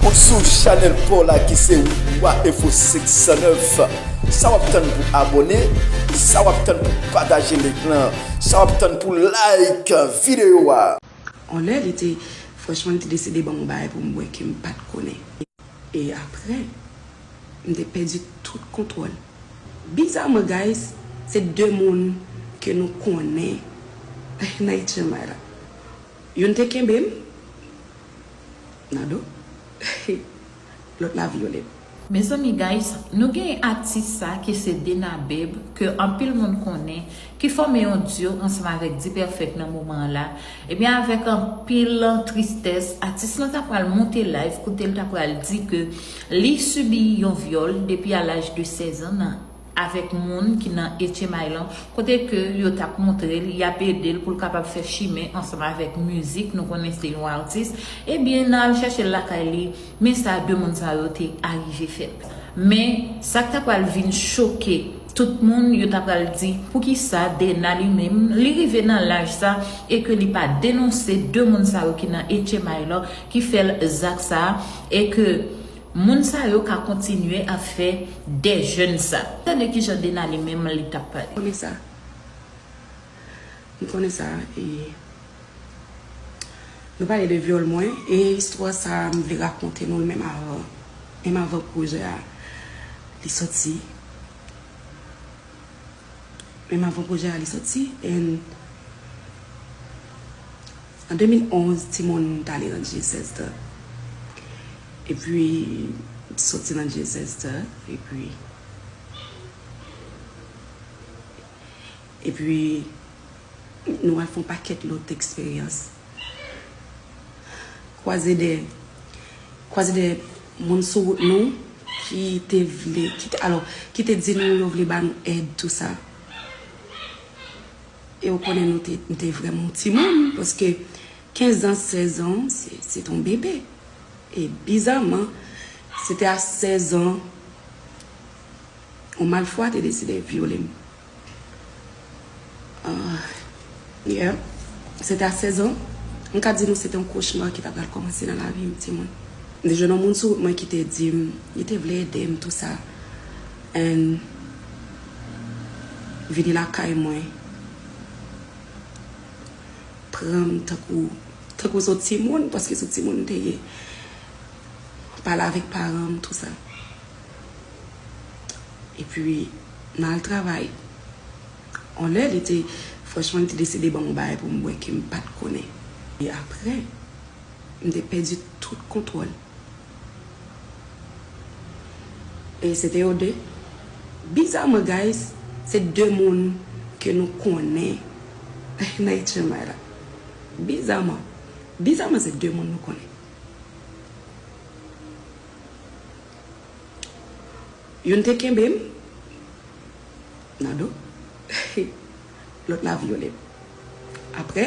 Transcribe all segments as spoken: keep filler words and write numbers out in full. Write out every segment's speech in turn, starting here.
Ou sou chanèl pa w la ki se Wa Info senk san nèf. Sa w ap tann pou abòne? Sa w ap tann pou pataje link lan? Sa w ap tann pou like videyo a? On lè li te, franchman, li te deside ban m yon bagay pou m bwè ke m pa t konnen. E apre, m te pèdi tout kontwòl. Bizaman, guys, se de moun ke nou konnen nan H M I la. Youn te kenbe m nan do, lòt la vyole m. Mezanmi, guys, nou gen atis sa ki se Dena Babe, ke anpil moun konnen, ki fòme yon duo ansanm avèk D-Perfect nan moman an la. Ebyen, avèk anpil tristès, atis lan ta pral monte live kote l ta pral di ke li sibi yon vyòl depi a laj de sèz an nan, avèk moun ki nan H M I lan, kote ke yo t ap montre l, y ap ede l pou l kapab fè chimen ansanm avèk mizik, nou konnen se yon atis. Ebyen, nan al chèche l lakay li, men sa de moun sa yo te arive fè l. Men, sa k ta pral vin choke tout moun, yo ta pral di, poukisa Dena li menm, li rive nan laj sa, e ke li pa denonse de moun sa yo ki nan H M I lan, ki fè l zak sa, e ke moun sa yo ka kontinye ap fè de jèn sa. Tande kijan Dena li menm li t ap pale. Konnen sa. M konnen sa, e nou pale de vyòl mwen, e istwa sa a, m vle rakonte nou l menm avan, menm avan pwojè a li sòti. Menm avan pwojè a li sòti, and an de mil onz, timoun t ale nan G S S T. Epi, sòti nan G S S T, epi Epi, nou al fè yon pakèt lòt eksperyans. Kwaze de, kwaze de moun sou wout nou ki te vle, ki te, alò, ki te di nou yo vle ba nou èd, tou sa. E w konnen nou te, nou te vrèman yon timoun, paske kenz an, sèz an, se, se te yon bebe. E bizaman, se te a sèz an, yon malfwa te deside vyole m. Ah, yeah. Se te a sèz an. M ka di nou se te yon kochma ki ta pral kòmanse nan lavi m, timoun. M te jwenn yon moun sou wout mwen ki te di m, li te vle ede m, tou sa. And vini lakay mwen. Pran m tankou, tankou se yon timoun, paske se yon timoun m te ye. Pale avèk paran m, tou sa. Epi, m al travay. On lè, li te, franchman, li te deside ban m yon bagay pou m bwè ke m pa t konnen. E apre, m te pèdi tout kontwòl. E se te yo de. Bizaman, guys, se de moun ke nou konnen nan H M I la. Bizaman. Bizaman, se de moun nou konnen. Youn te kenbe m nan do, lòt la vyole m. Apre,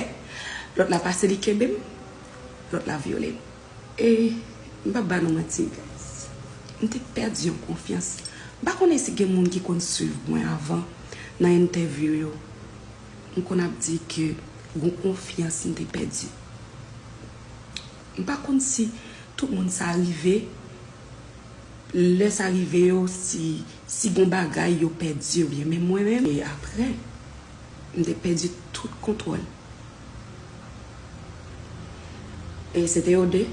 lòt la pase li kenbe m, lòt la vyole m. E m p ap ba nou manti, guys. M te pèdi yon konfyans. M pa konnen si gen moun ki konn swiv mwen avan nan entèvyou yo. M konn ap di ke gon konfyans m te pèdi. M pa konn si tout moun sa rive, lè sa rive yo, si, si gon bagay yo pèdi oubyen, men mwen menm, e apre, m te pèdi tout kontwòl. E se te yo de.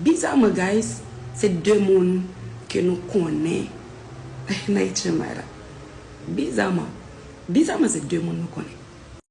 Bizaman, guys, se de moun ke nou konnen nan H M I la. Bizaman. Bizaman, se de moun nou konnen.